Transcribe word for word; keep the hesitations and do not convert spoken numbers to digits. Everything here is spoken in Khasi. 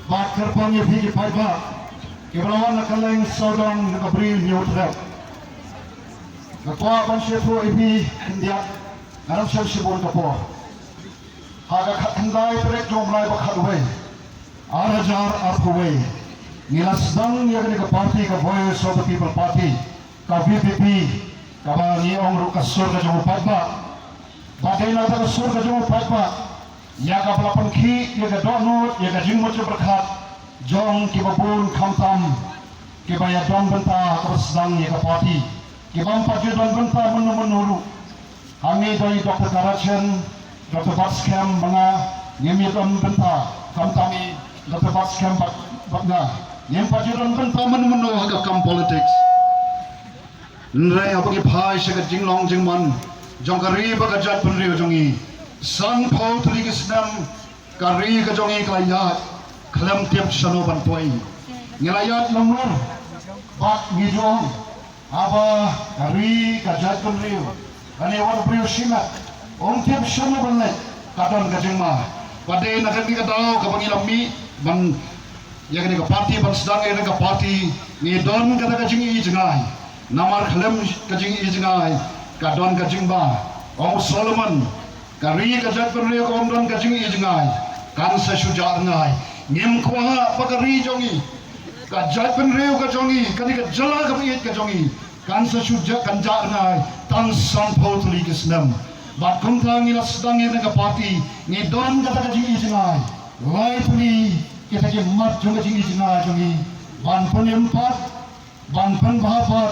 Bad kyrpang ïa phi ki paidbah kiba la wan na kylleng sawdong jong ka Bri Hynñiewtrep. Nga kwah ban sngewthuh ïa phi khyndiat, nga dang shem shibun ka por. Ha ka khatkhyndai tarik jong u bnai ba khatwei, ar hajar arphew wei, ngi la sdang ïa kane ka party ka Voice of the People Party, ka V P P, kaba ngi ong ruh ka sur ka jong u paidbah. Bad dei na ka sur ka jong u paidbah ïa kaba la pynkhih ïa ka dohnud, ïa ka jingmut jingpyrkhat jong kiba bun khamtam kiba ïadon bynta kaba sdang ïa ka party, kibym pat ju don bynta mynno mynno ruh. Hangne dei Doctor Karachen, Doctor Batskhem bad nga, ngim ïadon bynta, khamtam i Doctor Batskhem bad, bad nga, ngim pat ju don bynta mynno mynno ha ka kam politics. Hynrei haba ngi phai sha ka jinglong jingman jong ka ri bad ka jaitbynriew jong ngi, sanphew tylli ki snem ka ri ka jong ngi ka la ïaid khlem tip shano ban poi. Ngi la ïaid lyngngoh bad ngi ju ong, haba ka ri ka jaitbynriew, kane wat u briew shimet um tip shano ban leit, ka don ka jingma. Bad dei na kane ka daw kaba ngi la mih ban ïa kane ka party, ban sdang ïa kane ka party, ngi don kata ka jingi jngai. Namar khlem ka jingi jngai ka don ka jingma. Ong u Solomon, ka ri ka jaitbynriew kaba ym don ka jingi jngai kan sa shu jah rngai. Ngim kwah ba ka ri jong ngi, ka jaitbynriew ka jong ngi, kane ka jylla kaba ïeit ka jong ngi kan sa shu jah, kan jah rngai tang sanphew tylli ki snem. Bad kumta ngi la sdang ïa kane ka party, ngi don kata ka jingi jngai. Lai tylli kita ki mat jong ka jingi jngai jong ngi, ban pynim pat, ban pynbha pat,